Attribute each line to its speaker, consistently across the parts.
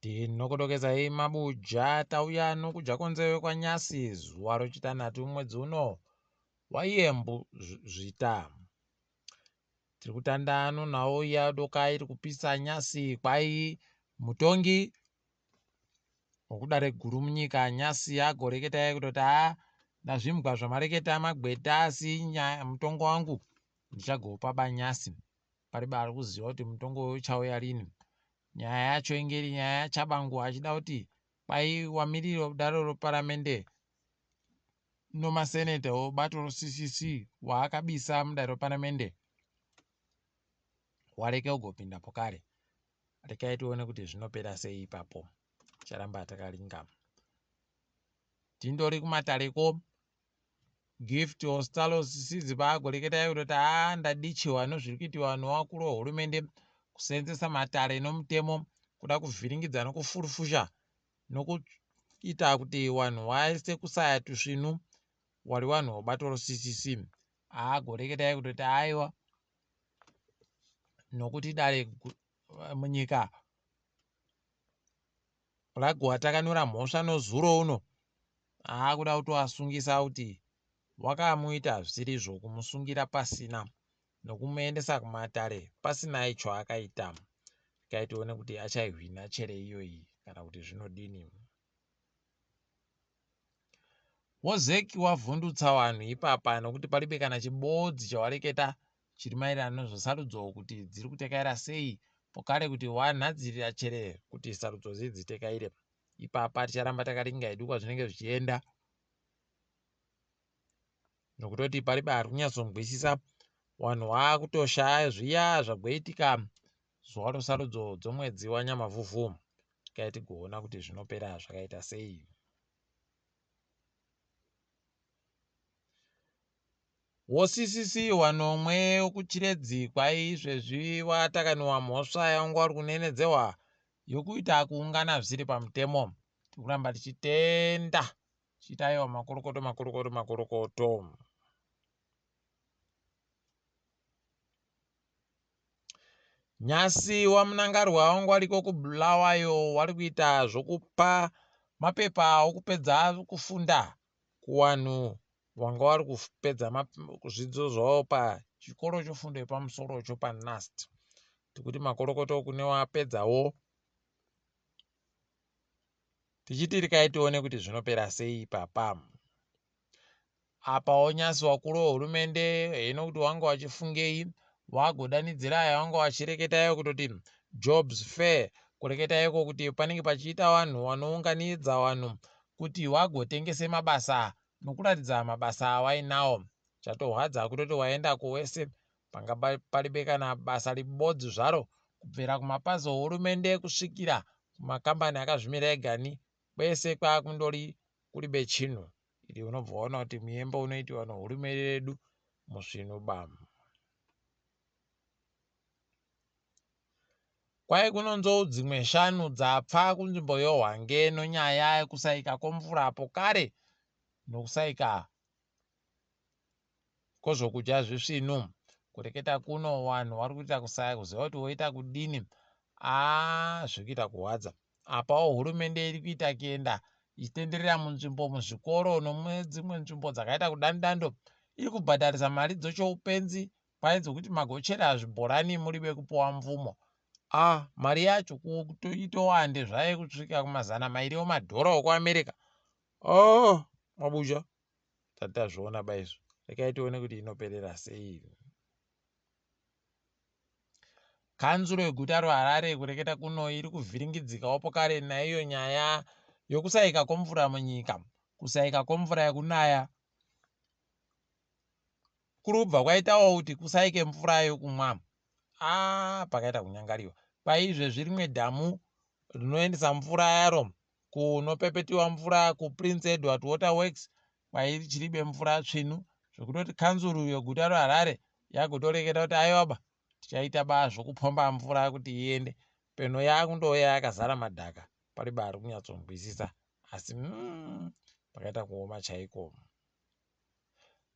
Speaker 1: Tinokodokezai mabuja tauya nokudya kwenzeve kwanyasi zuva rochitanhatu mwedzi uno waiyembu Zvita. Tiri kutanda nonhau yadoka iri kupisa nyasi kwai mutongi wokudare guru munyika nyasi agoreketa kutoti haa ndazvimbwa zvamareketa magweta asi nyaya mutongo wangu ndichagopa banyasi. Paribe ari kuziva kuti mutongo uyu uchauya rini. Nyaya yacho inge iri nyaya yaChabangu achida kuti kwai wamiriri wekudare reparamende nomaseneta webato reCCC waakabisa mudare reparamende wareke ugopinda pokare. Rekai tione kuti zvinopera sei ipapo. Ticharamba takaringa. Tindori kumatareko Gift Ostallos Siziba agoreketa kutoti haa ndadichiwa nozviri kuitiwa nowakuru wehurumende kuseenzesa matare nomutemo kuda kuvhiringidza nokufurufusha nokuita kuti wanhu waise kusaya tusvinu wari wanhu wobato roCCC. Aagoreketa kutoti aiwa nokuti dare munyika ragoatakanura mhosva nozuro uno aakuda kutoasungisa kuti wakamuita zvisirizvo kumusungira pasina nokumuendesa kumatare pasina icho akaita. Regai tione kuti achaihwina chere iyoyi kana kuti zvinodini. WoZEC wavhundutsa vanhu ipapa nokuti palibe kana chibodzi chawareketa chiri maererano nezvesarudzo kuti dziri kutekaira sei pokare kuti wanhadzirira chere kuti sarudzo dzidzitekaire. Ipapa ticharamba takaringa hedu kwazvinenge zvichienda nokutoti paribe ari kunyatsonzwisisa vanhu vakutoshaya zviya zvagoitika zuva rosarudzo dzomwedzi wanyamavhuvhu. Regai tigoona kuti zvinopera zvakaita sei. WoCCC wanomwe wekuChiredzi kwaizvezvi watakaniwa mhosva yawanga wari kunenedzewa yokuita kuungana zvisiri pamutemo. Tiri kuramba tichitenda tichiti aiwa makorokoto makorokoto makorokoto. Nyasi waMnangarwa wanga wariko kuBulawayo wari kuita zvokupa mapepa okupedza kufunda kuwanhu wanga wari kupedza zvidzidzo zvavo pachikoro chofundo yepamusoro chopaNUST. Tikuti makorokoto kune wapedzawo tichiti rekai tione kuti zvinopera sei ipapa. Apawo nyasi wakuru wehurumende heno kuti wanga wachifungei wagodanidzira aya wanga wachireketa iyo kutoti jobs fair kureketa iko kuti panenge pachiita vanhu vanounganidza vanhu kuti wagotengese mabasa nokuratidza mabasa awainawo chatohwadza kutoti waenda kuwese panga paribe kana basa ribodzi zvaro kubvira kumapazi ehurumende kusvikira kumakambani akazvimira egani kwese kwakundori kuribe chinhu iri unobva waona kuti muyembo unoitiwa nehurumende yedu musvinu ba. Kwai kunonzou dzimwe shanu dzapfa kunzvimbo yoHwange nonyaya yekusaika kwomvura apo kare nokusaika kozvokudya zvisvinu. Kureketa kuno vanhu vari kuita kusaya kuziva kuti voita kudini. Aa zviri kuita kurwadza. Apawo hurumende iri kuita kuenda ichitenderera munzvimbo muzvikoro nomudzimwe nzvimbo dzakaita kudandando iri kubhadharisa mari dzochoupenzi kwai dzokuti magochera zvibhorani muri vekupiwa mvumo. A mari yacho itowande zvayo kusvika kumazana mairi omadhora okuAmerica. Oh, mabusha tati tazviona ba izvo rekai tione kuti inoperera sei. Kanzuro yeguta reHarare kureketa kuno iri kuvhiringidzikawo pokare naiyo nyaya yokusaika kwemvura munyika. Kusaika kwemvura yekunaya kuri kubva kwaitawo kuti kusaike mvura yokumwa. Ah, pakaita kunyangariwa. Kwaizvezvi rimwe dhamu rinoendesa mvura yaro kunopepetiwa mvura kuPrince Edward Water Works kwaichiribe mvura tsvinu zvekutoti kanzuru yeguta reHarare yakutoreketa kuti aiwaba tichaita ba zvokupomba mvura kuti iende peno yakundouya yakazara madhaka paribe ari kunyatsonzwisisa asi pakaita kuoma chaiko.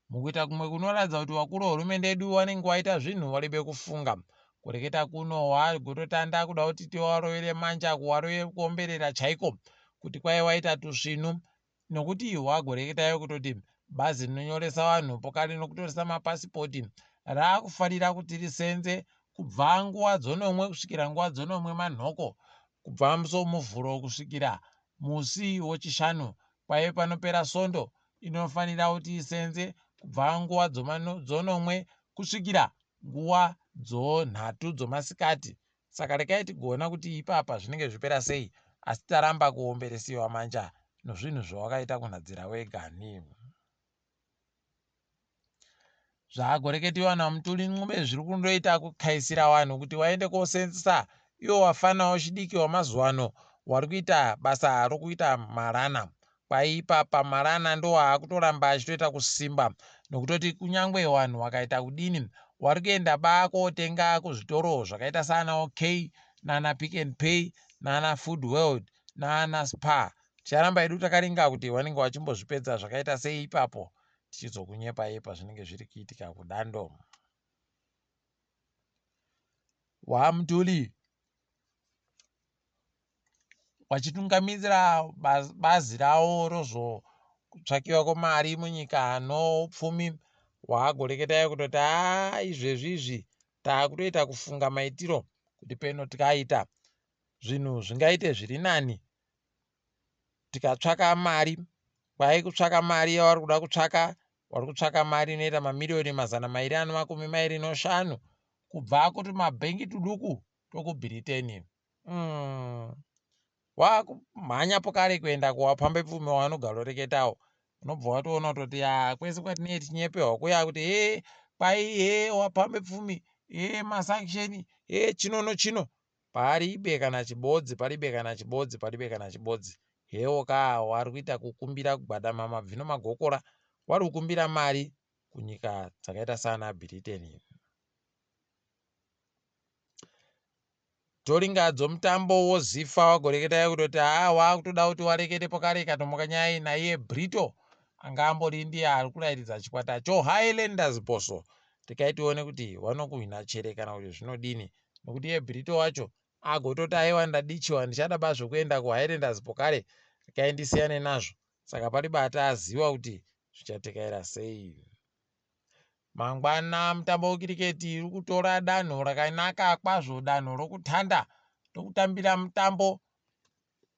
Speaker 1: Mukuita kumwe kunoratidza kuti vakuru vehurumende yedu vanenge vaita zvinhu varibe kufunga. Kureketa kuno wagototanda kuda kuti tiwarovere manja kuwarove kuomberera chaiko kuti kwai waita tusvinu nokuti wagoreketayo kutoti bazi rinonyoresa vanhu pokari nokutoresa mapasipoti raakufanira kuti risenze kubva nguva dzonomwe kusvikira nguva dzonomwe manhoko kubva musi womuvhuro kusvikira musi wochishanu kwaive panopera svondo inofanira kuti isenze kubva nguva dzonomwe kusvikira nguva dzonhatu dzomasikati. Saka rekai tigoona kuti ipapa zvinenge zvipera sei asi taramba kuomberesiwa manja nozvinhu zvawakaita kunhadzira wega ni. Zvagoreketiwa naMutuli Ncube zviri kundoita kukaisira vanhu kuti waende kosenzesa iwo wafana wechidiki wamazuvano wari kuita basa rokuita marana. Kwaipapa marana ndoaakutoramba achitoita kusimba nokutoti kunyangwe vanhu wakaita kudini wari kuenda ba kotenga kuzvitoro zvakaita saana OK nana Pick and Pay nana Food World nana Spar. Ticharamba hedu takaringa kuti wanenge wachimbozvipedza zvakaita sei ipapo tichizokunyepai pazvinenge zviri kuitika kudando. WaMtuli wachitungamirira bazi ravo rozokutsvakiwa kwemari munyika noupfumi waagoreketai kutoti haa izvezvi izvi taakutoita kufunga maitiro kuti peno tikaita zvinhu zvingaite zviri nani tikatsvaka mari kwai kutsvaka mari yavari kuda kutsvaka vari kutsvaka mari inoita mamiriyoni 225 kubva kutumabhengi tuduku twokubhiriteni Wakumhanya pokare kuenda kuwapambe pfumi wavanogaroreketawo unobva watoona kutoti ya kwese kwatinee tichinyepewa kuya kuti he kwai he wapambe pfumi he masanction he chino nochino Paribe kana chibodzi, paribe kana chibodzi, paribe kana chibodzi. Hewo ka wari kuita kukumbira kugwadama mabvi nomagokora, wari kukumbira mari kunyika dzakaita saana Britain. Toringa dzomutambo woZifa wagoreketa kutoti haa wakutoda kuti warekete pokare katomuka nyaya naiye Brito anga ambori ndiye ari kurairidza chikwata choHighlanders Bosso. Rekai tione kuti wanokuhwina chere kana kuti zvinodini. Nokuti iye Brito wacho agototi aiwa ndadichiwa ndichada ba zvekuenda kuHighlanders pokare rekai ndisiyane nazvo. Saka pari bata aziwa kuti zvichatekaira sei. Mangwana mutambo wekiriketi uri kutora danho rakanaka kwazvo danho rokutanda rokutambira mutambo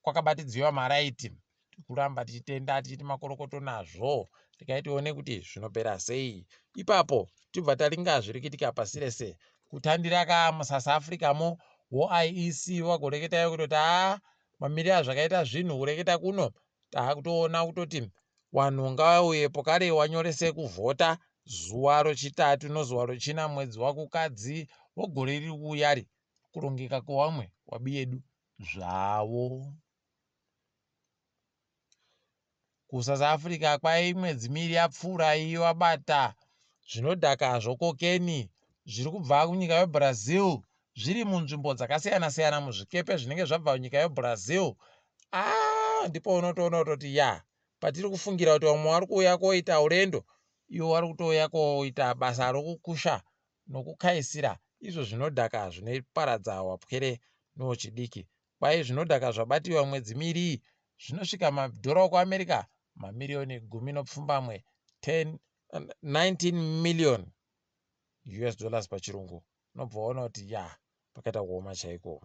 Speaker 1: kwakabatidziwa maraiti. Tikuramba tichitenda tichiti makorokoto nazvo regai tione kuti zvinopera sei. Ipapo tibva taringa zviri kuitika pasi rese. Kutandira ka muSouth Africa mo woIEC vagoreketayo kutoti haa mamiriro azvakaita zvinhu kureketa kuno Takutoona kutoti wanhu ngawauye pokare wanyorese kuvhota zuwa rochitatu nozuwa rochina mwedzi waKukadzi wogore riri kuuyari kurongeka kwewamwe wabiyedu zvavo. KuSouth Africa kwai mwedzi miiri yapfuura iyi wabata zvinodhaka zvokokeni zviri kubva kunyika yeBrazil zviri munzvimbo dzakasiyana-siyana muzvikepe zvinenge zvabva kunyika yeBrazil. Ah, ndipo unotoona kutoti ya patiri kufungira kuti vamwe vari kuuya koita urendo ivo vari kutouya koita basa rokukusha nokukaisira izvo zvinodhaka zvinoparadza wapwere nowechidiki. Kwai zvinodhaka zvabatiwa mwedzi miiri iyi zvinosvika madhora okuAmerica mamiriyoni 17, 10, 19 million US dollars pachirungu. Unobva waona kuti ya pakaita kuoma chaiko.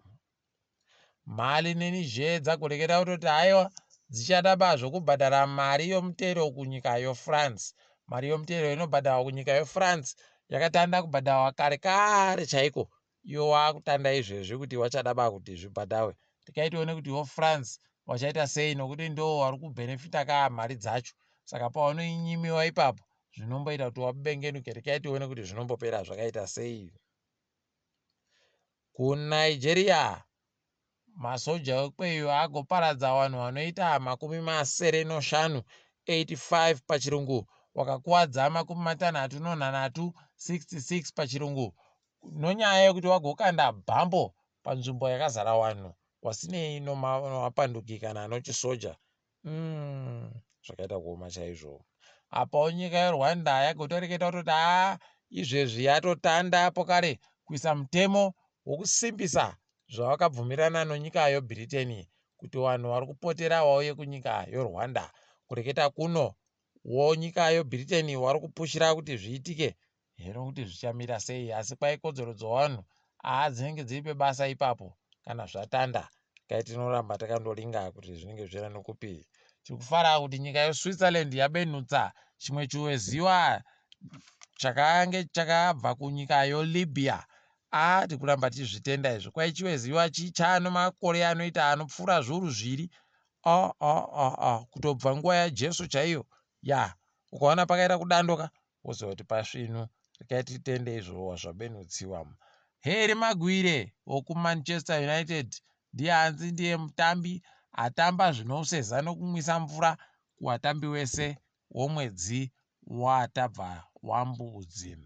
Speaker 1: Mali neNiger dzagoreketa kutoti haiwa dzichada ba zvokubhadhara mari yomutero kunyika yoFrance. Mari yomutero inobhadharwa kunyika yoFrance yakatanda kubhadharwa kare kare chaiko. Iwo waakutanda izvezvi kuti wachada ba kuti zvibhadharwe. Rekai tione kuti yoFrance wachaita sei nokuti ndo wari kubhenefita ka mari dzacho. Saka pawanoinyimiwa ipapo zvinomboita kuti wabengenuke. Rekai tione kuti zvinombopera zvakaita sei. KuNigeria, masoja ekweyo agoparadza vanhu vanoita 75, 85 pachirungu, wakakuvadza 63, 66 pachirungu, nonyaya yekuti wagokanda bhambo panzvimbo yakazara vanhu wasinei nomapanduki kana nochisoja. Umm zvakaita kuoma chaizvo. Apawo nyika yeRwanda yagotoreketa kutoti haa izvezvi yatotanda apo kare kuisa mutemo wokusimbisa zvavakabvumirana nonyika yoBritain kuti vanhu vari kupotera vauye kunyika yoRwanda. Kureketa kuno wonyika yoBritain wari kupushira kuti zviitike hero kuti zvichamira sei asi kwai kodzero dzowanhu aa dzinenge dziri pebasa ipapo kana zvatanda kai tinoramba takandoringa kuti zvinenge zvichienda nokupi. Tiri kufara kuti nyika yeSwitzerland yabenhutsa chimwe chiweziwa chakange chakabva kunyika yoLibya. A tiri kuramba tichizvitenda izvo. Kwai chiweziwa chano makore anoita anopfuura zviuru zviri. A a a a kutobva nguva yaJesu chaiyo. Ya ukaona pakaita kudandoka woziva kuti pasvinu. Regai titende izvo zvabenutsiwa. Harry Maguire wokuManchester United ndiye anzi ndiye mutambi atamba zvinouseza nokumwisa mvura kuvatambi wese womwedzi watabva waMbudzi.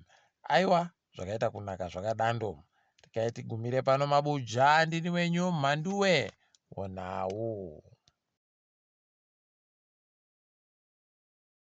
Speaker 1: Aiwa zvakaita kunaka zvakadando. Regai tigumire pano mabuja ndini wenyu Mhanduwe wonhau.